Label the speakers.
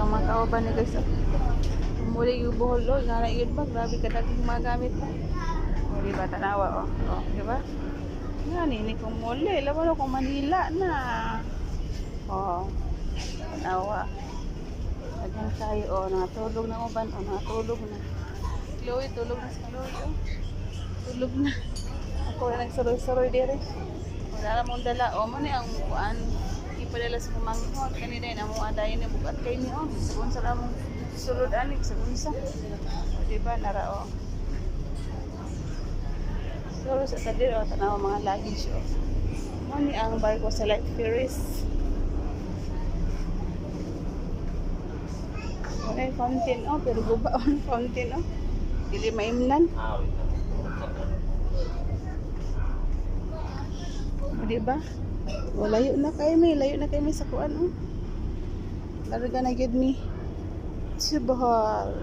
Speaker 1: Ang mga kauban ni, guys, oh. Muli yung Bohol, oh. Nga na yun ba? Grabe ka daghang mga gamit ba? O, di ba? Tanawa, oh. O, di ba? Nga, nini kong muli. Laban ako Manila na. Oh, tanawa. Daghang tayo, oh. Natulog na uban. Oh, natulog na. Chloe, tulog na si Chloe, oh. Tulog na. Ako na nagsuroy-suroy dire. Wala na mong dala. O, mo ni ang kuan. Ipadala sa pamangkot. Kanina yun, among adayon ni bukat kay ni, oh. Sagun sa among sulod anik. Sagun sa. O, diba, nara, oh. Siguro sa tadir, oh. Tanaw mga luggage, oh. Mo ni ang barko sa light ferries. Wala yung fountain, oh. Pero guba ang fountain, oh. Dili maimnan. O, diba? O, layo na kayo, may. Layo na kayo, may sa kuan, oh. Larga na gyud mi. Sa Bohol.